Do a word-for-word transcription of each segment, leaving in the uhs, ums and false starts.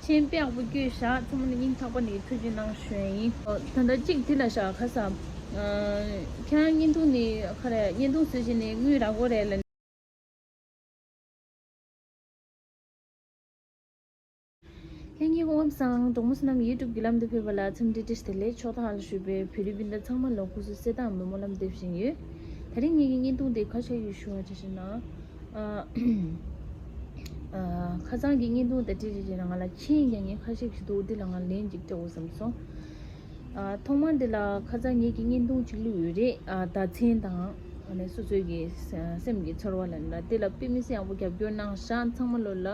མཆན་དཔེ་ཡག་པོ་བཀོད་བཞག་ཚང་མ་ལ་སྙིང་ཐག་པ་ནས་ཐུགས་རྗེ་གནང་ཞུ་ཡ་ཡིན། ད་ལྟ་གཅིག་དེ་ལ་བཞག་ཁ་ས། ཁྱེད་རང་བརྙན་ཐུང་ནི་ཁ་རེ་བརྙན་ཐུང་བཟོས་བྱས་ནས་དངུལ་རག་གོ་རེད་ལ། ལྷན་རྒྱས་སྐུ་ཁམས་བཟང་། གྲོགས་མོ་བསོད་ནམས་ཡུ་ཊུབ་བརྒྱུད་ལམ་དུ་ཕེབས་པ་ལ་འཚམས་འདྲི་བཀྲ་ཤིས་བདེ་ལེགས། ཕྱོགས་མཐའ་ལ་བཞུགས་པའི་བོད་རིགས་སྤུན་ཟླ་ཚང་མ་ལ་སྐུ་གཟུགས་གསལ་ཐང་སྨོན་ལམ་འདེབས་བཞིན་ཡོད། དེ་རིང་ངེད་ཀྱི་བརྙན་ཐུང་དེ་ག་ཆགས་ཡོད་ཞུ་བ་བྱས་ན། ཨ། ཨ། ཁ་སང་གི་བརྙན་ཐུང་དེ་བྲིས་བྱས་ན་ང་ལ་མཆན་རྒྱག་མཁན་ཁ་ཤས་ཤིག་འདུག་འདི་ལ་ང་ལན་ཅིག་སྤྲད་དགོས་བསམ་སོང་། ཨ། ཐོག་མར་འདི་ལ་ཁ་སང་ངེད་ཀྱི་བརྙན་ཐུང་གཅིག་བླུགས་ཡོད་རེད། ཨ། བརྡ་མཚོན་དང་ཨ་ནི་སོ་སོའི་གི་སེམས་ཀྱི་ཚོར་བ་ལ་ནི་ལ་དེ་ལ་དཔེ་མི་སྲིད་ཡག་པོ་རྒྱབ་སྐྱོར་གནང་ཤག་ཚང་མ་ལོ་ལ་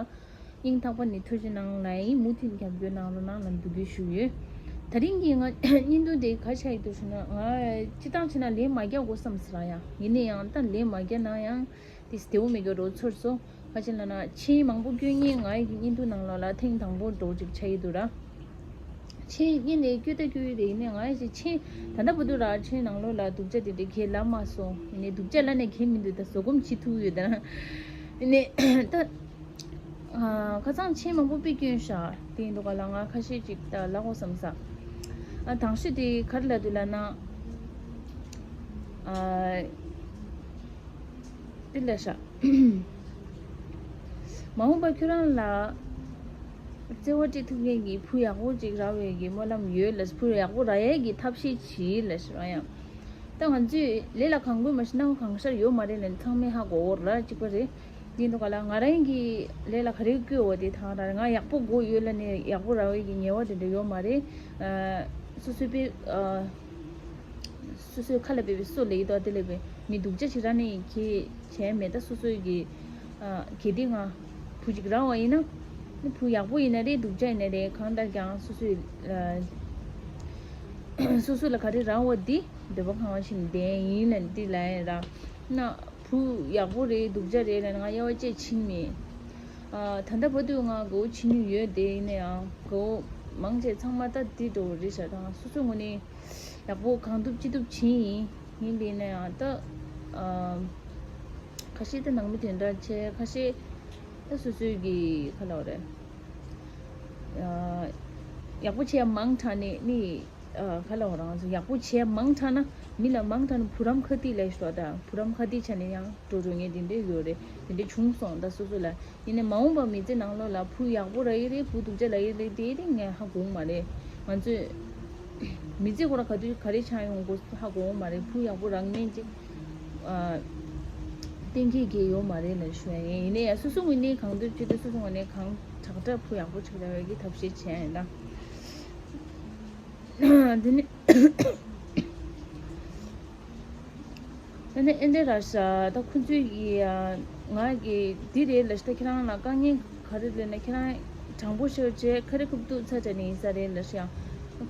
སྙིང་ཐག་པ་ནས་ཐུགས་རྗེ་གནང་ལ་ཡིན། མུ་མཐུད་རྒྱབ་སྐྱོར་གནང་རོགས་གནང་ལ་འབོད་སྐུལ་ཞུ་ཡོད། དེ་རིང་གི་ང་བརྙན་ཐུང་དེ་ག་ཆགས་ཡོད་འདུག་ཞུ་ན། ང་སྤྱིར་བཏང་བྱས་ན་ལན་མ་རྒྱག་དགོས་བསམ་ཟེར་ཡ། ཡིན་ན་ཡང་ད་ལན་མ་རྒྱག་ན་ཡང་དེ་བདེ་བོ་མེད་ཀྱི་རོ་ཚོར་སོང་། ག་ཅི་ལབ་ན་མཆན་མང་པོ་སྐྱོན་ངེས་ང་ཡི་བརྙན་ཐུང་ནང་ལོགས་ལ་ཐེངས་དང་པོ་འགྲོ་ཅིག་ཆགས་ཡི་འདུག་ར། མཆན་སྔོན་ནས་སྐྱོ་ད་སྐྱོ་ཡི་རེད། ཡིན་ནའི་ང་ཡི་མཆན་ད་ལྟ་བར་དུ་ར་མཆན་ནང་ལོགས་ལ་སྡུག་ཅག་དེ་འདྲ་གས་ལབ་མ་སོང་། ཡིན་ནའི་སྡུག་ཅག་ལབ་ནས་གས་མི་འདུག་ད་བཟོད་སྒོམ་བྱེད་ཐུབ་ཡོད་ད། ཡིན་ནའི་ད། ཨ། ཁ་སང་མཆན་མང་པོ་དཔེ་སྐྱོན་ཤག་དེ་ཡིན་དུས་ག་ལ་ང་ཁ་ཤས་ཅིག་ད་ལབ་དགོས་བསམ་ས། ཨ། དང་ཤོས་དེ་ག་རེ་ལབ་འདུག་ལབ་ན། ཨ། དེ་ལ་ཤག་མ་འོངས་པ་ཁྱོད་རང་ལ་བརྩེ་བ་སྤྲད་ཐུབ་མཁན་གྱི་བུ་ཡག་པོ་ཅིག་རག་པའི་གི་སྨོན་ལམ་ཡོད་ལ། བུ་ཡག་པོ་རག་ཡས་ཀྱི་ཐབས་ཤེས་བྱེད་ལ་ཟེར་བ་ཡང་། ད་ང་ཚོས་ལས་ལ་གང་དགོས་མ་ཤེས་ན་གང་ཤར་ཡོད་མ་རེད་ལ་ཚང་མས་ཧ་གོ་གོ་ར་གཅིག་པ་རེད། དེ་འདུག་ག་ལ་ང་རང་གི་ལས་ལ་ག་རེ་བསྐོས་འོ་དེ་ཐང་ར་ང་ཡག་པོ་དགོས་ཡོད་ལ་ནས་ཡག་པོ་རག་པའི་གི་ངེས་པ་དེ་འདྲ་ཡོད་མ་རེད། ཨ། སོ་སོའི་དཔེ། ཨ། སོ་སོའི་ཁ་ལ་འབེབས་པའི་སོ་ལས་ཡིད་དོ་དེ་ལས་པའི་མི་སྡུག་ཅག་ཞིག་ར་ནས་གི་བྱས་མེད་ད་སོ་སོའི་གི། ཨ། གལ་ཏེ་ང་བུ་ཅིག་རག་པ་ཡིན་ན། བུ་ཡག་པོ་ཡིན་ན་རེད་སྡུག་ཅག་ཡིན་ན་རེད་གང་ལྟར་ཀྱང་སོ་སོའི། ཨ། སོ་སོ་ལ་ག་རེ་རག་པ་འདི་འདོད་པ་ཁེངས་པ་བཞིན་ལྡན་ཡིན་ལ་འདི་ལ་ཡིན་ར། ན་བུ་ཡག་པོ་རེད་སྡུག་ཅག་རེད་ལ་ང་དབྱེ་བ་དཔྱད་ཕྱིན་མེད། ཨ། ད་ལྟ་བར་དུ་ང་དགའ་བོ་བྱེད་མྱོང་ཡོད་དེ་ཡིན་ན་ཡང་དགའ་བོ་མང་ཆེ་ཚང་མ་ད་འདི་འགྲོ་བ་རེད་ཤག་ད་སོ་སོའི་ངོས་ནས། ཡག་པོ་གང་ཐུབ་ཅི་ཐུབ་བྱིན་ཡིན། ཡིན་པས་ན་ཡང་ད། ཨ། ཁ་ཤས་ད་ནང་མི་དེ་འདྲ་བྱས་ཁ་ཤས་ད་སོ་སོའི་གི་ཁ་ལ་བ་རེད། ཨ། ཡག་པོ་བྱས་མང་དྲགས་ནས་ནི། ཨ། ཁ་ལ་བ་རང་ཚོ་ཡག་པོ་བྱས་མང་དྲགས་ན་མི་ལ་མང་དྲགས་ན་བུ་རམ་ཁ་ཏི་ལས་ཤོག་ད་བུ་རམ་ཁ་ཏི་ཆ་ནས་ཡང་འགྲོ་འགྲོ་ངེས་དེ་འདྲས་ཡོད་རེད། དེ་འདྲས་བྱུང་སོང་ད་སོ་སོ་ལ། ཡིན་ནའི་མ་འོངས་པ་མི་ཚེ་ནང་ལོགས་ལ་བུ་ཡག་པོ་རག་གི་རེད་བུ་སྡུག་ཅག་རག་གི་རེད་དེ་རིང་ངས་ཧ་གོ་གི་མ་རེད། ང་ཚོས་མི་ཚེ་ཁོ་ར་ག་དུས་ག་རེ་ཆགས་ཡོང་དགོས་ཧ་གོ་གི་མ་རེད། བུ་ཡག་པོ་རག་མིན་ཅིག་ཨ། གཏན་འཁེལ་གྱི་ཡོད་མ་རེད་ལབ་ཞུ་ཡ་ཡིན། ཡིན་ནའི་ཡང་སོ་སོ་ངོས་ནས་གང་འདོད་ཅི་འདོད་སོ་སོ་ངོས་ནས་གང་དྲག་དྲག་བུ་ཡག་པོ་ཅིག་རག་ཡ་གི་ཐབས་ཤེས་བྱས་ཡིན་ད། དེ་ནི། ད་ནི་ཨེ་འདྲ་ར་ཤ་ད་ཁོ་ཚོའི་ཡ་ང་གི་འདི་རེད་ལ་ཤ་ད་ཁྱེད་རང་ལ་དཀའ་ངལ་ག་རེ་རེད་ན་ཁྱེད་རང་དྲང་པོ་ཤོད་བྱས་ཁ་རི་ཁུབ་ཏུ་ཚ་དྲ་ནི་ཡིན་ས་རེད་ལ་ཤ་ཡང་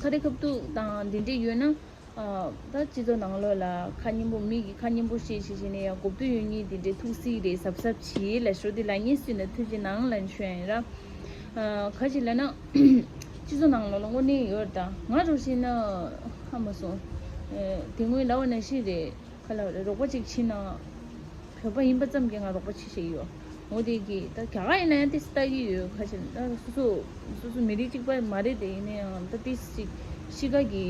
ཁ་རི་ཁུབ་ཏུ་དང་འདི་འདྲས་ཡོད་ན་ད་སྤྱི་ཚོགས་ནང་ལོགས་ལ་ཁ་སྙན་པོ་མི་གི་ཁ་སྙན་པོ་བཤད་བྱས་བྱས་ནས་ཡང་གོ་བསྡུར་ཡོད་ངེས་འདི་འདྲས་ཐུགས་སྲིད་རེད་གཟབ་གཟབ་བྱེད་ལ་ཤོ་འདི་ལ་ངས་སུས་ན་ཐུགས་རྗེ་གནང་ལ་ཤོད་ཡིན་ར། ཨ། ག་ཅི་ལབ་ན། སྤྱི་ཚོགས་ནང་ལོགས་ལ་དངོས་གནས་ཡོད་རེད་ད། ང་རུ་ཤེས་ན་ཧ་མ་སོང་། ཨེ། དེ་སྔོན་ལབ་པ་ནང་བཞིན་རེད། ག་ལབ་རེད་རོགས་པ་ཅིག་བྱིན་ན། བོད་པ་ཡིན་པ་ཙམ་གྱིས་ང་རོགས་པ་བྱེད་ཤེས་ཡོད། འོ་དེ་གི་ད་རྒྱ་གར་ཡིན་ན་ཡང་ཏིས་ལྟ་གི་ཡོད་ཁ་ཅིག་ད་སོ་སོ་སོ་སོ་མི་རིགས་གཅིག་པ་མ་རེད་དེ་ཡིན་ན་ཡང་ད་ཏིས་ཅིག་གཤིས་ཀ་གི་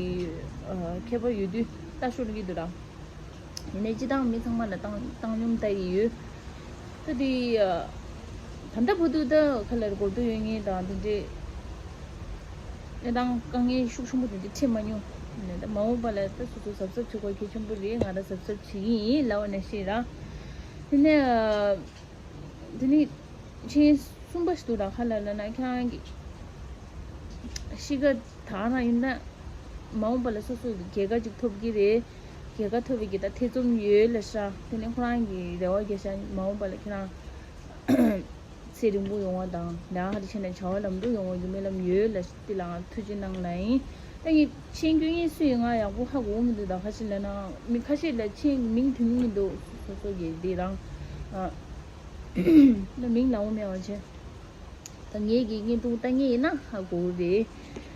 ཨ། ཁྱད་པར་ཡོད་དུས་ལྟ་ཤོར་གི་འདུག་ར། ཡིན་ནའི་སྤྱི་བཏང་མི་ཚང་མ་ལ་བཏང་བཏང་སྙོམས་ལྟ་ཡི་ཡོད། ད་དེ་ད་ལྟ་བར་དུ་ད་ག་ལ་གོ་རྟོགས་ཡོད་ངེས་དང་དེ་འདྲས་གནས་སྟངས་དཀའ་ངལ་ཤུགས་ཆེན་པོ་དེ་འདྲས་འཕྲད་མ་མྱོང་། ཡིན་ནའི་ད་མ་འོངས་པ་ལ་ད་སོ་སོ་གཟབ་གཟབ་བྱེད་དགོས་གལ་ཆེན་པོ་རེད། ང་རང་གཟབ་གཟབ་བྱེད་ཀྱི་ཡིན་ལབ་པ་ནང་བཞིན་ར། དེ་ནས་དེ་ནས་མཆན་གསུམ་པ་ཞིག་འདུག་ར། ག་ལ་ལབ་ན་ཁྱེད་རང་གི་གཤིས་ཀ་ད་རང་ཡིན་ན་མ་འོངས་པ་ལ་སོ་སོ་གི་རྒྱལ་ཁ་ཅིག་ཐོབ་ཀྱི་རེད། རྒྱལ་ཁ་ཐོབ་པའི་གི་ད་ཐེ་ཚོམ་ཡོད་ལ་ཤ། དེ་ནས་ཁོ་རང་གི་རེ་བ་རྒྱལ་ཤ་མ་འོངས་པ་ལ་ཁྱེད་རང་ཚེ་རིང་པོ་ཡོང་བ་དང་ལས་ཀ་ཧ་ཅང་བྱས་ནས་བྱ་བ་ལམ་འགྲོ་ཡོང་བ་གི་སྨོན་ལམ་ཡོད་ལ་ཤ། དེ་ལའང་ཐུགས་རྗེ་གནང་ལ་ཡིན། ད་ངས་མཆན་སྐྱོན་ངེས་སུ་ཡིན་ང་ཡག་པོ་ཧ་གོ་མི་འདུག་ད་ཁ་ཤས་ལ་ན་མི་ཁ་ཤས་ལ་མཆན་མིང་ཐོན་མི་འདུག་སོ་སོ་གི་དེ་རང་ཨ། ད་མིང་ལ་འོ་མེད་བ་བྱས། ད་ངེད་ཀྱི་བརྙན་ཐུང་ལྟ་མཁན་ཡིན་ན་ཧ་གོ་གི་རེད།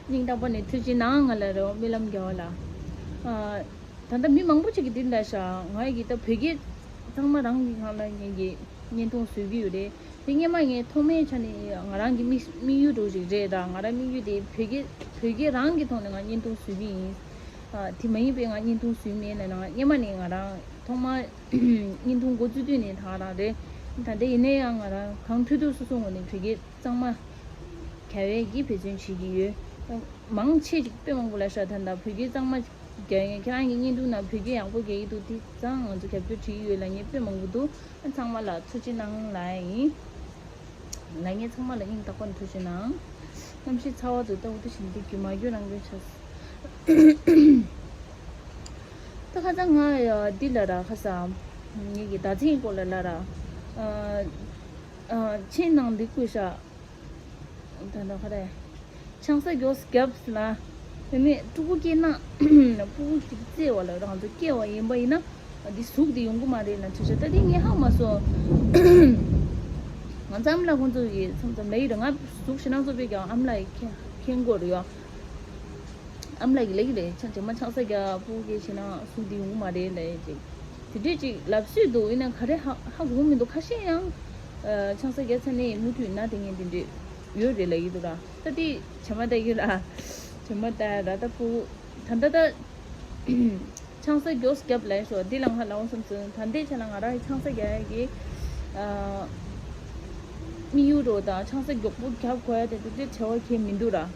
སྙིང་ཐག་པ་ནས་ཐུགས་རྗེ་གནང་ང་ལ་རེ་བ་སྨོན་ལམ་རྒྱག་པ་ལ། ཨ། ད་ལྟ་མི་མང་པོ་ཅིག་གིས་འདི་འདྲ་ཤག་ང་ཡི་གི་ད་བོད་སྐད་ཚང་མ་རང་གི་སྒང་ལ་ངེད་ཀྱི་བརྙན་ཐུང་བཟོ་གི་ཡོད་རེད། དེ་སྔོན་མ་ངས་ཐོག་མའི་ཆ་ནས་ང་རང་གི་དམིགས་དམིགས་ཡུལ་འདྲ་ཞིག་རེད་ད། ང་རང་དམིགས་ཡུལ་དེ་བོད་སྐད་བོད་སྐད་རང་གི་ཐོག་ནས་ང་བརྙན་ཐུང་བཟོས་ཀྱི་ཡིན། ཨ། དེ་མ་ཡིན་པའི་ང་བརྙན་ཐུང་བཟོས་མེད་ལབ་ན། ང་སྔོན་མ་ནས་ང་རང་ཐོག་མ་བརྙན་ཐུང་འགོ་བཙུགས་དུས་ནས་ད་ག་རང་རེད། ད་ལྟ་ཡིན་ན་ཡང་ང་རང་གང་ཐུབ་ཐུབ་སོ་སོའི་ངོས་ནས་བོད་སྐད་གཙང་མ་རྒྱག་པའི་གི་འབད་བརྩོན་བྱེད་ཀྱི་ཡོད། མང་ཆེ་ཅིག་དཔེ་མང་པོ་ལབ་ཤག་ད་ལྟ་བོད་སྐད་གཙང་མ་རྒྱག་མཁན། ཁྱེད་རང་གི་བརྙན་ཐུང་ནང་བོད་སྐད་ཡག་པོ་རྒྱག་གི་འདུག་དེ་ཙང་ང་ཚོ་རྒྱབ་སྐྱོར་བྱེད་ཀྱི་ཡོད་ལབ་མཁན་དཔེ་མང་པོ་འདུག་ཨ། ཚང་མ་ལ་ཐུགས་རྗེ་གནང་ལབ་ཡིན། ལབ་མཁན་ཚང་མ་ལ་སྙིང་ཐག་པ་ནས་ཐུགས་རྗེ་གནང་། གནམ་གཤིས་ཚ་བ་འདུག་ད་འུ་ཐུག་བཞིན་དེ་རྒྱུ་མ་རྒྱུ་རང་རྒྱུ་ཆགས། ད་ཁ་སང་ང་ཡ་འདི་ལབ་ར། ཁ་སང་ངེད་ཀྱི་བདག་འཛིན་སྐོར་ལ་ལབ་ར། ཨ། ཨ། མཆན་ནང་འདི་བཀོད་ཤག་ད་ལྟ་ག་རེ། ཆང་ས་མགྱོགས་བརྒྱབ་ལ། དེ་ནས་ཕྲུ་གུ་སྐྱེས་ན་ཕྲུ་གུ་གཅིག་བཙས་པ་ལ་རང་ཚོ་སྐྱེས་པ་ཡིན་པ་ཡིན་ན་འདི་ཟུག་དེ་ཡོང་གི་མ་རེད་ལབ་བྲིས་ཤག་ད་དེ་ངས་ཧ་མ་སོང་། ང་ཚོ་ཨ་མ་ལགས་ཁོང་ཚོ་ཡིས་མཚམས་མཚམས་ལབ་ཡི་རེད། ང་ཟུག་ཞེ་དྲག་ཚོ་པས་ཀྱང་ཨ་མ་ལགས་ཡིས་མཁྱེན་མཁྱེན་གྱི་ཡོད་རེད་ཡ། ཨ་མ་ལགས་ཀྱིས་ལབ་ཀྱི་རེད། ཆང་རྗེས་མ་ཆང་ས་རྒྱག་ཕྲུ་གུ་སྐྱེས་ཤེ་ན་ཟུག་དེ་ཡོང་གི་མ་རེད་ལབ་ཅིག་དེ་འདྲས་ཅིག་ལབ་སྲོལ་འདུག་ཡིན་ན་ག་རེ་ཧ་ཧ་གོ་མི་འདུག་ཁ་ཤས་ཡང་། ཨ། ཆང་ས་རྒྱག་ཚར་ནས་མུ་མཐུད་ན་དེ་ངས་དེ་འདྲས་ཡོད་རེད་ལབ་ཀྱི་འདུག་ར། ད་དེ་བྱེ་མ་བལྟ་གི་ར། བྱེ་མ་བལྟ་ར། ད་ཕྲུ་གུ་ད་ལྟ་ད། ཆང་ས་མགྱོགས་བརྒྱབ་ལབ་ཤག་འདི་ལ་ང་ལབ་འོང་བསམ་སོང་། ད་ལྟའི་ཆ་ལ་ང་རང་གི་ཆང་ས་རྒྱག་ཡ་གི། ཨ། དམིགས་ཡུལ་འདྲ་དང་ཆང་ས་མགྱོགས་པོ་རྒྱག་དགོས་ཡ་དེ་དེ་འདྲའི་བྲེལ་བ་གང་ཡང་མི་འདུག་ར།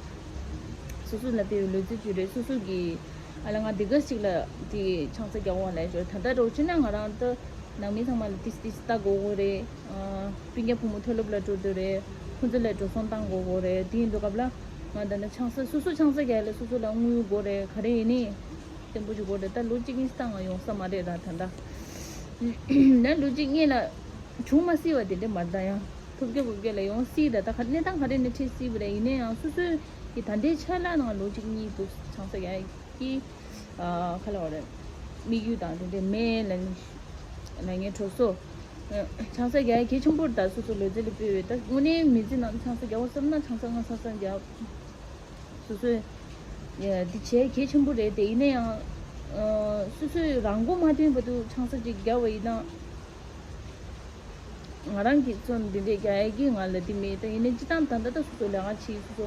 སོ་སོ་ལ་དེ་ལུས་རྩལ་ཅིག་རེད། སོ་སོ་གི། ཨ་ལ་ང་འདི་ག་ཞིག་ལ་དེ་ཆང་ས་རྒྱག་འོང་ལབ་ཤག་ད་ལྟ་འདྲ་བྱས་ན་ང་རང་ད་ནང་མི་ཚང་མ་ལ་ཏིས་ཏིས་ལྟ་དགོས་དགོས་རེད། ཨ། སྤུན་ཀྱག་བུ་མོ་མཐོ་སློབ་ལ་འགྲོ་འདོད་རེད། ཁོང་ཚོ་ལ་འགྲོ་སོང་བཏང་དགོས་དགོས་རེད། དེ་ཡིན་དུས་སྐབས་ལ་ང་ད་ནི་ཆང་ས་སོ་སོ་ཆང་ས་རྒྱག་ལ་སོ་སོ་ལ་དངུལ་དགོས་རེད། ག་རེ་ཡིན་ནི་བརྟན་པོ་ཅིག་དགོས་རེད། ད་ལོ་གཅིག་གཉིས་བཏང་ང་ཡོང་ས་མ་རེད་ར། ད་ལྟ་ན་ལོ་གཅིག་གཉིས་ལ་བྱུང་མ་སྲིད་པ་དེ་འདྲ་མ་རེད། ད་ཡང་ཐོབ་རྒྱ་བབ་རྒྱ་ལ་ཡོང་སྲིད་ར། ད་ག་གནས་སྟངས་ག་རེ་ནས་འཕྲད་སྲིད་པ་རེད། ཡིན་ན་ཡང་སོ་སོའི་གི་ད་ལྟའི་ཆ་ལ་ནང་ལོ་གཅིག་གཉིས་འདུག་ཆང་ས་རྒྱག་གི། ཨ། ག་ལབ་དགོས་རེད། དམིགས་ཡུལ་དང་དེ་འདྲ་མེད་ལབ་ནས་ལབ་མཁན་གྲོགས་སོ། ཨ། ཆང་ས་རྒྱག་ཡ་གལ་ཆེན་པོ་རེད། ད་སོ་སོ་ལུས་རྩལ་ལ་སྤོས་པའི་ད་དངོས་གནས་མི་ཚེ་ནང་ཆང་ས་རྒྱག་དགོས་བསམ་ན་ཆང་ས་སྔ་ས་སྔ་རྒྱག་སོ་སོས་ཡ་འདི་བྱས་གལ་ཆེན་པོ་རེད་དེ། ཡིན་ན་ཡང་། ཨ། སོ་སོས་རང་མགོ་མ་ཐོན་བར་དུ་ཆང་ས་ཅིག་རྒྱག་པ་ཡིན་ན། ང་རང་གིས་ཚོ་འདི་འདྲས་རྒྱག་ཡ་གི་ང་ལ་འདི་མེད། ད་ཡིན་ནའི་སྤྱིར་བཏང་ད་ལྟ་ད་སོ་སོ་ལས་ཀ་བྱེད། སོ་སོ་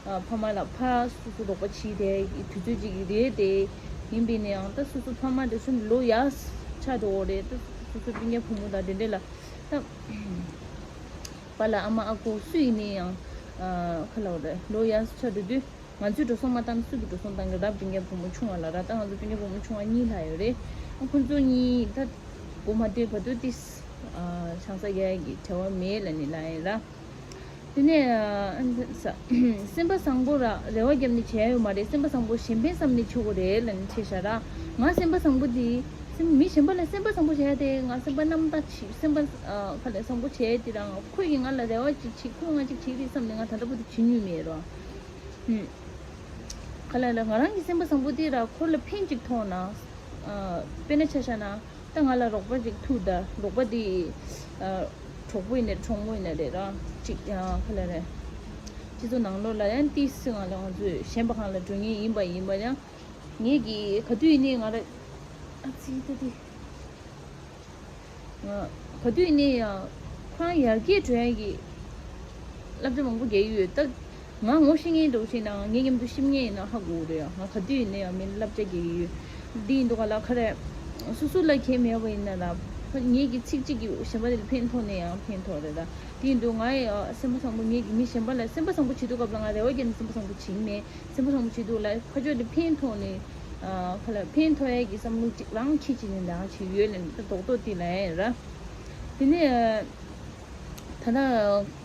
ཨ་ཕ་མ་ལ་ཕ་སོ་སོ་རོགས་པ་བྱེད་དེ་དུས་ཚོད་ཅིག་རེད་དེ། ཡིན་པས་ན་ཡང་ད་སོ་སོ་ཕ་མ་དེ་ཚོ་ལོ་ཡག་ཆགས་འགྲོ་གི་རེད། ད་སོ་སོ་སྤུན་ཀྱག་བུ་མོ་དང་དེ་འདྲས་ལ་ད་པཱ་ལགས་ཨ་མ་ཨ་ཁུ་སུ་ཡིན་ནའི་ཡང་ཨ་ག་ལབ་དགོས་རེད། ལོ་ཡག་ཆགས་འགྲོ་དུས། ང་ཚོས་འགྲོ་སོང་མ་བཏང་ན་སུ་གིས་འགྲོ་སོང་བཏང་གི་རེད། སྤུན་ཀྱག་བུ་མོ་ཆུང་བ་ལ་ར། ད་ང་ཚོ་སྤུན་ཀྱག་བུ་མོ་ཆུང་བ་གཉིས་ལྷག་ཡོད་རེད། ཨ་ཁོང་ཚོ་གཉིས་ད་མགོ་མ་ཐོན་བར་དུ་ཏིས་ཨ་ཆང་ས་རྒྱག་ཡ་གི་བྲེལ་བ་མེད་ལབ་ནས་ལབ་ཡིན་ར། དེ་ནས་ཨ་ས་སེམས་པ་བཟང་པོ་ར་རེ་བ་བརྒྱབ་ནས་བྱས་ཡོད་མ་རེད། སེམས་པ་བཟང་པོ་གཞན་ཕན་བསམ་ནས་བྱེད་དགོས་རེད་ལབ་ནས་བྱས་ཤག་ར། ང་སེམས་པ་བཟང་པོ་དེ་སེམས་མི་གཞན་པ་ལ་སེམས་པ་བཟང་པོ་བྱས་ཏེ་ང་སེམས་པ་རྣམ་དག་བྱེད། སེམས་པ་ཨ་ག་ལ་བཟང་པོ་བྱས་ཏེ་རང་ཁོས་ཀྱིས་ང་ལ་རེ་བ་ཅིག་བྱེད། ཁོས་ང་ཅིག་བྱེད་རེད་བསམ་ནས་ང་ད་ལྟ་བར་དུ་བྱེད་མྱོང་མེད་ར། ཨུམ། ག་ལ་ལ་ང་རང་གི་སེམས་པ་བཟང་པོ་དེ་ར་ཁོ་ལ་ཕན་ཅིག་ཐོགས་ན། ཨ་དཔེར་ན་ཆ་བཞག་ན་ད་ང་ལ་རོགས་པ་ཅིག་ཐུག་ད་རོགས་པ་དེ་ཨ་གྲོགས་པོ་ཡིན་ནའི་གྲོགས་མོ་ཡིན་ན་རེད་ར། ཅིག་ཨ་ག་ལ་རེད། སྤྱི་ཚོགས་ནང་ལོགས་ལ་ཡང་ཏིས་སི་ང་ལ་ང་ཚོས་གཞན་པ་གང་ལ་འགྲོ་མཁན་ཡིན་པ་ཡིན་པ་ཡང་ངེད་ཀྱིས་ག་དུས་ཡིན་ནའི་ང་ར་ཨ་ཙི་ད་དེ། ང་ག་དུས་ནས་ཡང་ཁོ་རང་ཡར་རྒྱས་འགྲོ་ཡ་གི་བསླབ་བྱ་མང་པོ་རྒྱག་གི་ཡོད། ད་ང་ངོ་ཤེས་མཁན་འདྲ་བོ་ཞིག་ན་ངའི་མཉམ་དུ་གཤིབ་མཁན་ཡིན་ན་ཧ་གོ་གི་རེད། ང་ག་དུས་ནས་ཡང་མི་ལ་བསླབ་བྱ་རྒྱག་གི་ཡོད། འདི་ཡིན་དུས་ག་ལ་ཁ་རེ་སོ་སོ་ལ་གལ་མེད་པ་ཡིན་ན་ལ་ངེད་ཀྱི་ཚིག་གཅིག་གིས་གཞན་པ་དེ་ལ་ཕན་ཐོགས་ནས་ཡང་ཕན་ཐོགས་རེད། ད་འདི་ཡིན་དུས་ང་ཡི་སེམས་པ་བཟང་པོ་ངེད་ཀྱི་མི་གཞན་པ་ལ་སེམས་པ་བཟང་པོ་བྱེད་དུས་སྐབས་ལ་ང་རེ་བ་བརྒྱབ་ནས་སེམས་པ་བཟང་པོ་བྱེད་ཀྱི་མེད། སེམས་པ་བཟང་པོ་བྱེད་དུས་ལ་ཁ་ཕྱོགས་དེ་ཕན་ཐོགས་ནས་ཨ་ཁ་ལ་ཕན་ཐོགས་ཡས་ཀྱི་བསམ་བློ་ཅིག་རང་ཁྱེད་ཀྱིས་ནས་འདང་བྱེད་ཡོད་ལ་ནི་ད་རྡོག་རྡོག་དེ་ལ་ཡིན་ར། དེ་ནས་ད་ལྟ་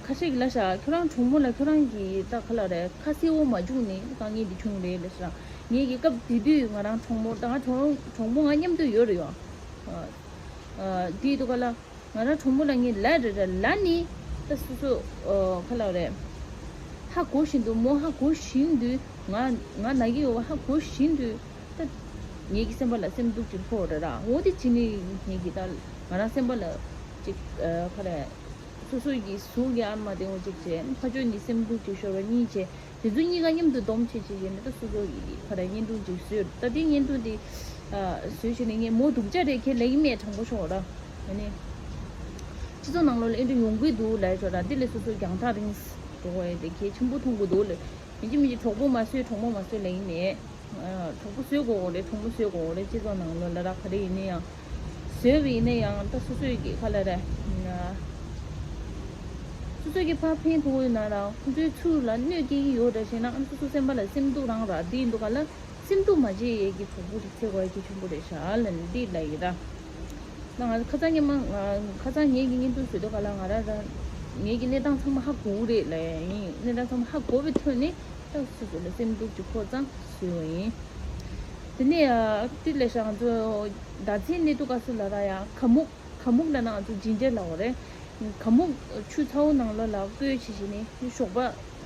ཁ་ཤས་ཀྱིས་ལབ་ཤག་ཁྱོད་རང་གྲོགས་མོ་ལ་ཁྱོད་རང་གིས་ད་ཁ་ལ་རེད་ཁ་གསལ་བོ་མ་བྱུང་ནས་དཀའ་ངལ་འདི་བྱུང་རེད་ལབ་ཤག་ངེད་ཀྱི་སྐབས་དེ་དུས་ང་རང་གྲོགས་མོ་ད་ང་གྲོགས་གྲོགས་མོ་ང་མཉམ་དུ་ཡོད་རེད་ཡོ། ཨ་ཨ་དེ་དུས་ག་ལ། ང་རང་གྲོགས་མོ་ལ་ངས་ལབ་རེད་ར་ལབ་ནི་ད་སོ་སོ་ཨོ་ག་ལབ་རེད། ཧ་གོ་བཞིན་དུ་མོ་ཧ་གོ་བཞིན་དུ་ང་ང་ན་གི་ཡོད་པ་ཧ་གོ་བཞིན་དུ་ད་ངེད་ཀྱི་སེམས་པ་ལ་སེམས་སྡུག་ཅིག་ཕོག་རེད་ར། འོ་དེ་བྱས་ནི་ངེད་ཀྱི་ད་ང་རང་སེམས་པ་ལ་ཅིག་ཨ་ག་རེ་སོ་སོ་ཡི་གཟུགས་ཀྱི་ཨ་མ་དེ་འོ་ཅིག་བྱས་ཕ་ཆོས་ནི་སེམས་སྡུག་ཅིག་ཤོར་བ་གཉིས་བྱས། དེ་ཚོ་གཉིས་ཀ་མཉམ་དུ་སྡོམ་བྱེད་བྱེད་བྱས་ནས་ད་སོ་སོ་ཡི་ཁ་ར་བརྙན་ཐུང་ཅིག་བཟོས། ད་དེ་བརྙན་ཐུང་དེ་ཨ་བཟོས་བྱས་ནས་ངས་མོ་སྡུག་ཅག་རེད་ཁྱེད་ལབ་ཀྱི་མེད་དྲང་པོ་ཤོད་ར། ཨ་ནི་ སྤྱི་ཚོགས་ནང་ལོགས་ལ་ཨེ་འདྲ་ཡོང་གི་འདུག་ལབ་ཆོག་ར། འདི་ལས་སོ་སོ་རྒྱང་ཐག་རིང་འགྲོ་དགོས་ཡ་དེ་གལ་ཆེན་པོ་མཐོང་གི་འདུག་ལ། ཡིན་གཅིག་མིན་གཅིག་གྲོགས་པོ་མ་བཟོས་གྲོགས་མོ་མ་བཟོས་ལབ་ཡིན་མེད། ཨ། གྲོགས་པོ་བཟོས་དགོས་རེད། གྲོགས་མོ་བཟོས་དགོས་རེད། སྤྱི་ཚོགས་ནང་ལོགས་ལ་ར་ག་རེ་ཡིན་ན་ཡང་། བཟོས་པ་ཡིན་ན་ཡང་ད་སོ་སོའི་གི་ཁ་ལ་ར། སོ་སོའི་གི་ཕར་ཕན་ཐོགས་ཡོད་ན་ར་ཁོང་ཚོའི་ཚུར་ལ་གནོད་སྐྱེལ་གྱི་ཡོད་འདྲ་ཞེ་ན། ཨ། སོ་སོ་སེམས་པ་ལ་སེམས་སྡུག་རང་ར་འདི་ཡིན་འདུག་ག་ལ། སེམས་སྡུག་མ་བྱེད་ཡས་ཀྱི་གྲོགས་པོ་ཞིག་འཚོལ་དགོས་ཡ་གལ་ཆེན་པོ་རེད་ཤག་ལབ་ནས་འདི་ལབ་ཡིན་ར། ད་ང་ཁ་སང་ཉི་མ་ང་ཁ་སང་ངེད་ཀྱི་བརྙན་ཐུང་བཟོས་དུས་ག་ལ་ང་རང་རང་ངེད་ཀྱི་གནས་སྟངས་ཚང་མ་ཧ་གོ་གི་རེད་ལབ་ཡ་ཡིན། གནས་སྟངས་ཚང་མ་ཧ་གོ་བའི་ཐོག་ནས་ད་སོ་སོ་ལ་སེམས་སྡུག་ཅིག་ཕོག་ཙང་བཟོས་པ་ཡིན། དེ་ནས་ཨ། ཏི་ལེ་ཤ་ང་ཚོ་ཟླ་མཚན་གནས་དུས་སྐབས་སུ་ལ་ར་ཡ་ག་མུག་ག་མུག་ལབ་ན་ང་ཚོ་ཇིན་ཇར་ལབ་པ་རེད། ག་མུག་ཆུ་ཚ་བོ་ནང་ལོགས་ལ་བསྐོལ་བྱས་བྱས་ནས་ཞོགས་པ།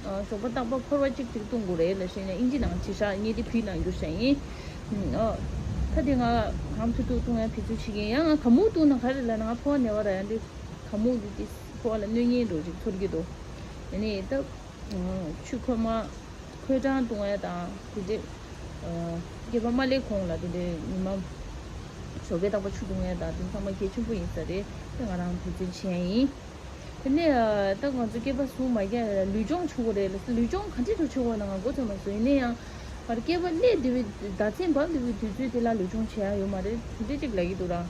ཨ། ཞོགས་པ་རྟག་པར་ཕོར་པ་གཅིག་གཅིག་བཏུང་དགོས་རེད་ལབ་བྱས་ནས་དབྱིན་ཇི་ནང་བྲིས་ཤག་ངས་དེ་བོད་ནང་བསྒྱུར་བྱས་ཡིན། ཨ། ད་དེ་ང་གང་ཐུབ་ཐུབ་བཏུང་ཡ་བེད་སྤྱོད་བྱེད་ཀྱི་ཡིན། ཡང་ང་ག་མུག་བཏུང་ན་ག་རེ་ལབ་ན་ང་ཕོ་བ་ནད་པ་ར། ཡང་འདི་ག་མུག་འདི་དེ་ཕོ་བ་ལ་གནོད་ཉེན་འདྲ་ཅིག་ཚོར་གྱི་འདུག་ཡིན་ནའི་ད། ཆུ་ཁོལ་མ། ཁོལ་གྲང་བཏུང་ཡ་དང་དེ་འདྲས། སྐེད་པ་མ་སླེབས་གོང་ལ་དེ་འདྲས་ཉི་མ་ཞོགས་པའི་རྟག་པར་ཆུ་བཏུང་ཡ་དང་དེ་ཚང་མ་གལ་ཆེན་པོ་ཡིན་ས་རེད། དེ་ང་རང་དེ་ཚོ་བྱས་ཡིན། དེ་ནས་ད་ང་ཚོ་སྐེད་པ་ཟུག་མ་རྒྱག་ཡ་ལ་ལུས་སྦྱོང་བྱེད་དགོས་རེད་ལ། ལུས་སྦྱོང་ག་འདྲས་འགྲོ་བྱེད་དགོས་ན་ང་མགོ་ཚོས་མ་སོང་། ཡིན་ན་ཡང་ང་སྐེད་པ་སླེབས་བསྡད་པའི་ཟླ་མཚན་བབས་བསྡད་པའི་དུས་ཚོད་དེ་ལ་ལུས་སྦྱོང་བྱེད་ཡ་ཡོད་མ་རེད། དེ་འདྲས་ཅིག་ལབ་ཀྱི་འདུག་ར།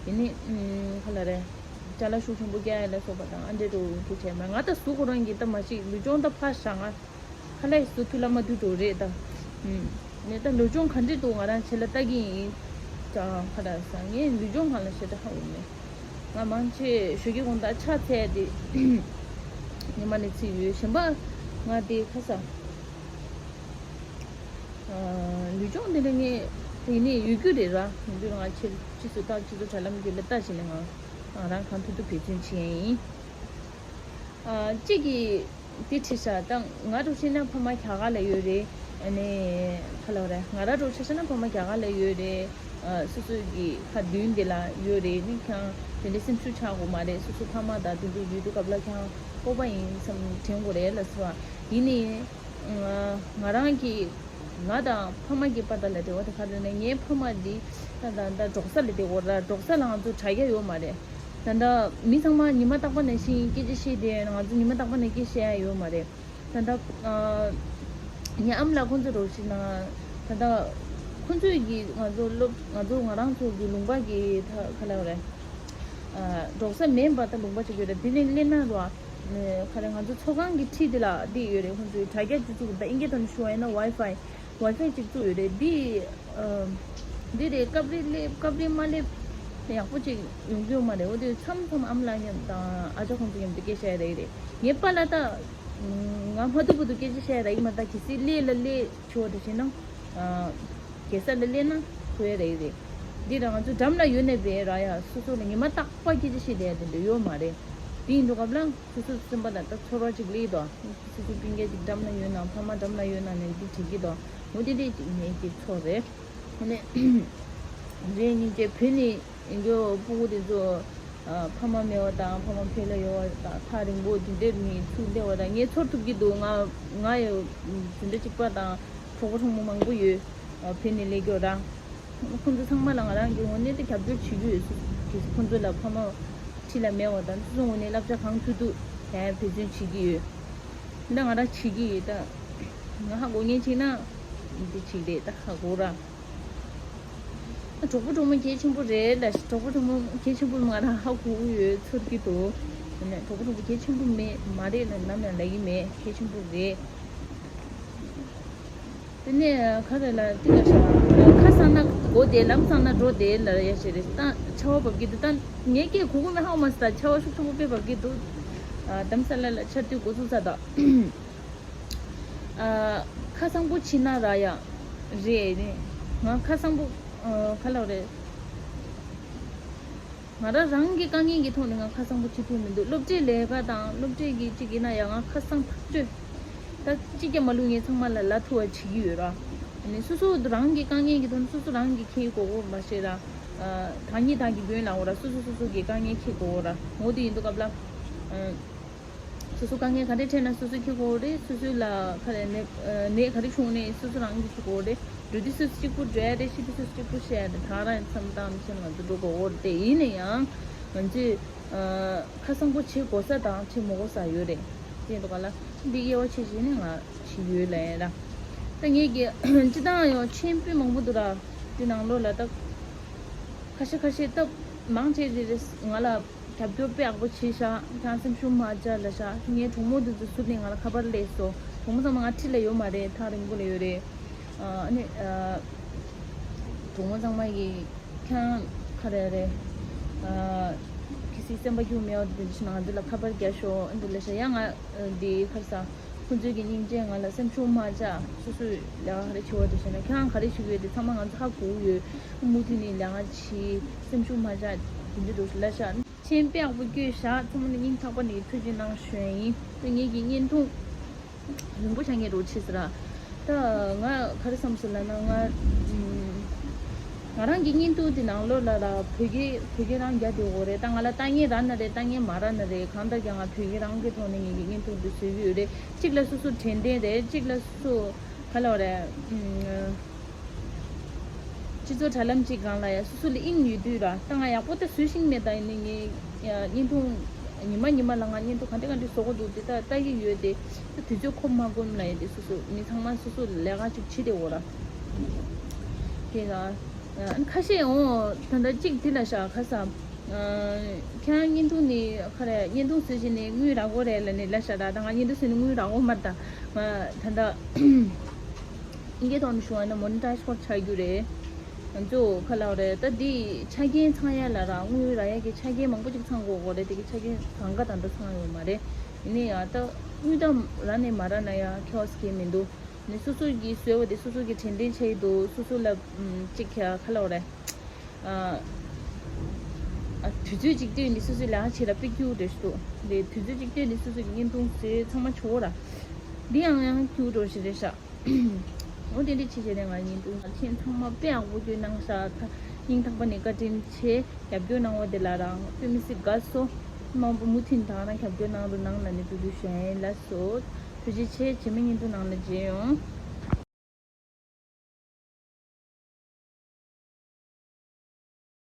ཡིན་ནའི་ག་ལ་རེད། ཅ་ལག་ཤུགས་ཆེན་པོ་རྒྱག་ཡ་ལ་སོགས་པ་དང་ཨ་འདྲས་འགྲོ་གི་བྱས་མ། ང་ད་ཟུག་ཁོ་རང་གིས་ད་མ་ཤེས། ལུས་སྦྱོང་ད་ཕར་བཞག་ང་ཁ་ལག་ཟུག་ཐུབ་ལ་མ་ཐུབ་འགྲོ་རེད་ད། ཨུམ། ངས་ད་ལུས་སྦྱོང་ག་འདྲས་འདུག་ང་རང་ཆེད་ལ་ལྟ་གི་ཡིན། ད་ཁ་ལག་ཟ་ངས་ལུས་སྦྱོང་སྒང་ལ་ཞེ་དྲག་ཧ་གོ་མེད། ང་མང་ཆེ་ཞོགས་ཀས་དགོང་དག་ཕྱག་འཚལ་ཏེ་ཉི་མ་ནས་ཚིག་ཡོད། གཞན་པ་ང་དེ་ཁ་ས། ཨ། ལུས་སྦྱོང་དེ་འདྲ་ངས་དེ་ནས་ཡོད་རྒྱུ་རེད་ར། ཡོད་རྒྱུ་རེད། ང་ཕྱི་ཕྱི་ཚོ་ལྟ་ཕྱི་ཚོ་དྲ་ལམ་རྒྱུད་ལ་ལྟ་བྱས་ནས་ང་ང་རང་གང་ཐུབ་ཐུབ་འབད་བརྩོན་བྱས་ཡིན། ཨ། གཅིག་གིས་དེ་དྲིས་ཤག་ད་ང་འདྲ་བྱས་ན་ཕ་མ་རྒྱ་གར་ལ་ཡོད་རེད། ཨ་ནི་ག་ལབ་རེད། ང་རང་འདྲ་ཆ་བཞག་ན་ཕ་མ་རྒྱ་གར་ལ་ཡོད་རེད། ཨ། སོ་སོ་གི་ཕ་མདུན་དེ་ལ་ཡོད་རེད། ནི་ཁྱང་དེ་འདྲའི་སེམས་ཤུགས་ཆག་དགོས་མ་རེད། སོ་སོ་ཕ་མ་དང་དེ་འདྲའི་ཡོད་དུས་སྐབས་ལ་ཁྱང་སྤོབས་པ་ཡིན་བསམ་དྲན་དགོས་རེད་ལ་ཟེར་བ་ཡིན་ནི། ང་རང་གི་ང་དང་ཕ་མ་གི་བར་དག་ལ་འབྲེལ་བ་དེ་ག་རེ་ན། ངའི་ཕ་མ་འདི་ད་ད་ད་འབྲོག་ས་ལ་བསྡད་ཡོད་ར། འབྲོག་ས་ལ་ང་ཚོ་དྲ་རྒྱ་ཡོད་མ་རེད། ད་ད་མི་ཚང་མ་ཉི་མ་རྟག་པ་ནང་བཞིན་སྐད་ཆ་བཤད་དེ་ང་ཚོ་ཉི་མ་རྟག་པ་ནང་སྐད་བཤད་ཡ་ཡོད་མ་རེད། ད་ད་ཨ་ངའི་ཨ་མ་ལགས་ཁོང་ཚོ་འདྲ་བྱས་ན་ད་ད་ཁོང་ཚོས་ཀྱིས་ང་ཚོ་སློབ་ང་ཚོ་ང་རང་ཚོ་གི་ལུང་པ་གི་ད་ག་ལབ་རེད། ཨ། འབྲོག་ས་མིན་པ་ད་ལུང་པ་ཅིག་ཡོད་རེད། དེ་ནས་སླེབས་ན་ར། ཨ། ག་རེ། ང་ཚོ་ཚོགས་ཁང་གི་འཁྲིས་དེ་ལ་འདི་ཡོད་རེད། ཁོང་ཚོའི་དྲ་རྒྱ་གཅིག་བཙུགས། ད་དབྱིན་སྐད་ཐོག་ནས་ཞུ་བ་ཡིན་ན་ཝའི་ཕའི་ཝའི་ཕའི་གཅིག་བཙུགས་ཡོད་རེད། འདི་ཨ། འདི་རེད། སྐབས་རེ་སླེབས་སྐབས་རེ་མ་སླེབས་ཡག་པོ་ཅིག་ཡོང་གི་ཡོད་མ་རེད། འོ་དེ་མཚམས་མཚམས་ཨ་མ་ལགས་མཉམ་དང་ཨ་ཅག་ཁོང་ཚོ་མཉམ་དུ་སྐད་བཤད་ཡ་རེད་རེད། ངའི་པཱ་ལགས་ད་ང་མ་ཐུག་བར་དུ་སྐད་ཆ་བཤད་ཡ་རེད་མ། ད་གལ་སྲིད་སླེབས་ལ་སླེབས་ཆོག་འདྲ་བྱས་ན། ཨ། རྒྱལ་ས་ལ་སླེབས་ན་ཁོ་ཡ་རེད་རེད། འདི་ར་ང་ཚོ་འགྲམ་ལ་ཡོད་ནས་བས་ར་ཡ་སོ་སོ་ལ་ཉི་མ་རྟག་པ་སྐད་ཆ་བཤད་བསྡད་ཡ་དེ་འདྲ་ཡོད་མ་རེད། དེ་ཡིན་དུས་སྐབས་ལ་སོ་སོ་སེམས་པ་ལ་ད་ཚོར་བ་ཅིག་སླེབས་དོ། སོ་སོ་སྤུན་ཀྱག་ཅིག་འགྲམ་ལ་ཡོད་ན་ཕ་མ་འགྲམ་ལ་ཡོད་ན་ནས་འདི་དྲན་གྱི་དོ། འོ་དེ་འདྲས་ཅིག་ངས་ཀྱི་ཚོར་རེད། ཨ་ནི་རེད། སྙིང་རྗེ། བོད་ནས་ཡིན་རྒྱུ་སྤུ་གུ་དེ་ཚོ། ཨ། ཕ་མ་མེད་པ་དང་ཕ་མ་བོད་ལ་ཡོད་པ་དང་ཐག་རིང་པོ་དེ་འདྲས་ནས་ཚུར་སླེབས་པ་དང་ངས་ཚོར་ཐུབ་ཀྱི་འདུག་ང་ང་ཡི་འཛིན་གྲྭ་གཅིག་པ་དང་གྲོགས་པོ་གྲོགས་མོ་མང་པོ་ཡོད། ཨ། བོད་ནས་སླེབས་རྒྱུ་ར། ཁོང་ཚོ་ཚང་མ་ལ་ང་རང་གི་ངོས་ནས་ད་རྒྱབ་སྐྱོར་བྱེད་ཀྱི་ཡོད། སུ་དེ་ཁོང་ཚོ་ལ་ཕ་མ་འཁྲིས་ལ་མེད་པ་དང་སོ་སོའི་ངོས་ནས་བསླབ་བྱ་གང་ཐུབ་ཐུབ་དེ་འབད་བརྩོན་བྱེད་ཀྱི་ཡོད། ད་ང་རང་བྱེད་ཀྱི་ཡོད། ད་ང་ཧ་གོ་མཁན་བྱས་ན་འདི་བྱེད་རེད། ད་ཧ་གོ་ར། གྲོགས་པོ་གྲོགས་མོ་གལ་ཆེན་པོ་རེད་ལ། གྲོགས་པོ་གྲོགས་མོ་གལ་ཆེན་པོ་ང་རང་ཧ་གོ་གི་ཡོད། ཚོར་གྱི་འདུག་ཡིན་ནའི་གྲོགས་པོ་གྲོགས་མོ་གལ་ཆེན་པོ་མེད་མ་རེད་ལ་ནམ་ཡང་ལབ་ཀྱི་མེད། གལ་ཆེན་པོ་རེད། དེ་ནས་ག་རེ་ལ་ཏི་ལ་ཤ་ཁ་སང་ན་གོ་དེ་ལམ་སང་ན་འགྲོ་དེ་ལ་ཡ་ཞེ་རེད། ད་ཆར་པ་བབས་ཀྱི་འདུག་ད་ངས་སྐད་གོ་གོ་མེད་ཧ་གོ་མ་སོང་། ད་ཆར་པ་ཤུགས་ཆེན་པོ་དཔེ་བབས་ཀྱི་འདུག་ཨ། དམ་ས་ལ་ལ་ཆར་དུས་འགོ་ཚུགས་ས་ད། ཨ། ཁ་སང་པོ་ཕྱིན་ན་ར་ཡ། རེད་རེད། ང་ཁ་སང་པོ། ཨ། ག་ལབ་རེད། ང་རང་རང་གི་དཀའ་ངལ་གྱི་ཐོག་ནས་ང་ཁ་སང་པོ་བྱེད་ཐུབ་མི་འདུག་སློབ་གྲྭའི་ལས་ཀ་དང་སློབ་གྲྭའི་གི་གཅིག་ཡིན་ན་ཡང་ང་ཁ་སང་ཐག་ཆོད། ད་གཅིག་ཀྱང་མ་ལུས་ངས་ཚང་མ་ལ་ལབ་ཐུབ་པ་བྱེད་ཀྱི་ཡོད་ར། ཨ་ནི་སོ་སོ་རང་གི་དཀའ་ངལ་གྱི་ཐོག་ནས་སོ་སོ་རང་གིས་འཁྱེར་དགོས་དགོས་མ་ཤེས་ར། ཨ། བདག་ཉིད་བདག་གི་མགོན་ལབ་དགོས་ར། སོ་སོ་སོ་སོ་གི་དཀའ་ངལ་འཁྱེར་དགོས་དགོས་ར། འོ་དེ་ཡིན་དུས་སྐབས་ལ། ཨ། སོ་སོ་དཀའ་ངལ་ག་འདྲ་འཕྲད་ན་སོ་སོས་འཁྱེར་དགོས་རེད། སོ་སོའི་ལ་ག་རེ་ནད་ནད་ག་རེ་བྱུང་ནས་སོ་སོ་རང་གིས་འཁྱེར་དགོས་རེད། འགྲོ་དུས་སོ་སོ་གཅིག་པུ་འགྲོ་ཡ་རེད། ཤི་དུས་སོ་སོ་གཅིག་པུ་ཤི་ཡ་རེད། ད་རང་མཚམས་བཏང་ནས་ང་ཚོ་འགྲོ་དགོས་རེད། དེ་ཡིན་ན་ཡང་ ང་ཚོས་ཨ་ཁ་གསང་པོ་བྱེད་དགོས་ས་དང་བྱེད་མི་དགོས་ས་ཡོད་རེད། དེ་འདུག་ག་ལ། འདི་དབྱེ་བ་ཕྱེ་བྱས་ནས་ང་བྱེད་ཡོད་ལབ་ཡིན་ར། ད་ངེད་ཀྱི་སྤྱི་བཏང་ཡང་མཆན་དཔེ་མང་པོ་འདུག་ར། དེ་ནང་ལོགས་ལ་ད་ཁ་ཤས་ཁ་ཤས་སྟབས་མང་ཆེ་རེ་རེ་ང་ལ་རྒྱབ་སྐྱོར་དཔེ་ཡག་པོ་བྱས་ཤག་ཁྱེད་རང་སེམས་ཤུགས་མ་ཆག་ལབ་ཤག་ངའི་གྲོགས་མོ་འདི་ཚོ་ཚུར་ནས་ང་ལ་ཁ་པར་སླེབས་སོང་། གྲོགས་མོ་ཚང་མ་ང་འཁྲིས་ལ་ཡོད་མ་རེད། ཐག་རིང་པོ་ལ་ཡོད་རེད། ཨ་ནི་ཨ་གྲོགས་མོ་ཚང་མ་གིས་ཁྱེད་རང་ག་རེ་རེད། ཨ་གལ་སྲིད་སེམས་པ་སྐྱིད་པོ་མེད་པ་འདི་འདྲ་ཞིག་ན་ང་ཚོ་ལ་ཁ་པར་རྒྱག་ཤོག་ཨ་འདི་ལབ་ཤག་ཡང་ང་འདི་ཁར་ས་ཁོང་ཚོའི་གི་སྙིང་རྗེ། ང་ལ་སེམས་ཤུགས་མ་ཆག་སོ་སོས་ལས་ཀ་ག་རེ་བྱེད་པ་འདི་བྱས་ན་ཁྱེད་རང་ག་རེ་བྱེད་ཀྱི་ཡོད་དེ་ཚང་མ་ང་ཚོ་ཧ་གོ་གི་ཡོད། མུ་མཐུད་ནས་ལས་ཀ་བྱེད། སེམས་ཤུགས་མ་ཆག་དེ་འདྲ་འདུག་ལབ་ཤག་མཆན་དཔེ་ཡག་པོ་བཀོད་ཤག་ཚང་མ་ནས་སྙིང་ཐག་པ་ནས་ཐུགས་རྗེ་གནང་ཞུ་ཡ་ཡིན། ད་ངེད་ཀྱི་བརྙན་ཐུང་རིང་པོ་ཆགས་ངེས་རོགས་བྱེད་ཟེར་ར། ད་ང་ག་རེ་བསམ་སོང་ལབ་ན་ང་ང་རང་གི་བརྙན་ཐུང་དེ་ནང་ལོགས་ལ་ལ་བོད་སྐད་བོད་སྐད་རང་རྒྱག་བསྡད་ཡོད་རེད། ད་ང་ལ་ལྟ་མཁན་རག་ན་རེད། ལྟ་མཁན་མ་རག་ན་རེད། གང་ལྟར་ཀྱང་ང་བོད་སྐད་རང་གི་ཐོག་ནས་ངེད་ཀྱི་བརྙན་ཐུང་དེ་བཟོ་གི་ཡོད་རེད། གཅིག་ལ་སོ་སོ་དྲན་རྟེན་རེད། གཅིག་ལ་སོ་སོ་ག་ལབ་རེད། སྤྱི་ཚོགས་དྲ་ལམ་གཅིག་སྒང་ལ་ཡ་སོ་སོ་ལ་དབྱིངས་ཡོད་དུས་ར། ད་ང་ཡག་པོ་ད་བཟོ་ཤེས་མེད། ད་ཡིན་ནའི་ངའི་ཡ་བརྙན་ཐུང་ཉི་མ་ཉི་མ་ལ་ང་བརྙན་ཐུང་ག་འདྲ་ག་འདྲ་བཟོ་དགོས་འདུག་དེ་ད་ལྟ་གི་ཡོད་དེ། ད་དུས་ཚོད་ཁོམ་མ་ཁོམ་ལ་ཡ་དེ་སོ་སོ་མི་ཚང་མ་སོ་སོ་ལས་ཀ་ཅིག་བྱེད་དེ་འོ་ར། དེ་ལ་ཨ་ཁ་ཤས་འོ་ད་ལྟ་གཅིག་དེ་ལ་ཤ་ཁ་ས་ཁྱེད་རང་བརྙན་ཐུང་ནི་ག་རེ་བརྙན་ཐུང་བཟོས་བྱས་ནས་དངུལ་རག་གི་རེད་ལབ་ནས་ལབ་ཤག་ད་ང་བརྙན་ཐུང་བཟོས་ནས་དངུལ་རག་གི་མ་རེད། ད་ང་ད་ལྟ་ཨིན་སྐད་ཐོག་ནས་ཞུ་བ་ན་མོ་ནི་ཊའི་ཛི་ཧོར་ཆགས་རྒྱུ་རེད། ང་ཚོ་ག་ལབ་རེད། ད་འདི་ཆ་རྐྱེན་ཚང་ཡ་ལ་ར་དངུལ་རག་ཡ་གི་ཆ་རྐྱེན་མང་པོ་ཅིག་ཚང་དགོས་གོ་རེད། དེ་གི་ཆ་རྐྱེན་གང་ག་ད་ལྟ་ཚང་ཡོད་མ་རེད། ཡིན་ནའི་ཡ་ད་དངུལ་ད་རག་ནས་མ་རག་ན་ཡ་ཁྱོ་སི་གེ་མི་འདུག་ནི་སོ་སོ་གི་བཟོས་པ་དེ་སོ་སོ་གི་དྲན་རྟེན་ཆགས་ཡི་འདུག་སོ་སོ་ལ་ཅིག་ག་ལབ་རེད། ཨ་ཨ་དུས་ཚོད་ཅིག་བཏོན་ནས་སོ་སོའི་ལས་ཀ་བྱེད་ལ་དཔེ་སྐྱིད་པོ་རེད་ཤག་འདུག་དེ་དུས་ཚོད་ཅིག་བཏོན་ནས་སོ་སོ་གི་བརྙན་ཐུང་བཟོས་ཚང་མ་བྱེད་དགོས་ར། འདི་ཡང་ཡང་སྐྱིད་པོ་འདྲ་ཞིག་རེད་ཤག་འོ་དེ་འདྲ་བྱས་བྱས་ནས་ང་བརྙན་ཐུང་ཁྱེད་ཚང་མ་དཔེ་ཡག་པོ་བསྐྱོན་གནང་ཤག་ད་སྙིང་ཐག་པ་ནས་བཀའ་དྲིན་ཆེ། རྒྱབ་སྐྱོར་གནང་བ་དེ་ལ་རང་དཔེ་མི་སྲིད་དགའ་སོ། མང་པོ་མུ་མཐུད་ད་རང་རྒྱབ་སྐྱོར་གནང་རོགས་གནང་ལབ་ནས་འབོད་སྐུལ་ཞུ་ཡ་ཡིན། ལགས་སོ། ཐུགས་རྗེ་ཆེ། རྗེས་མའི་བརྙན་ཐུང་ནང་ལ་མཇལ་ཡོང་།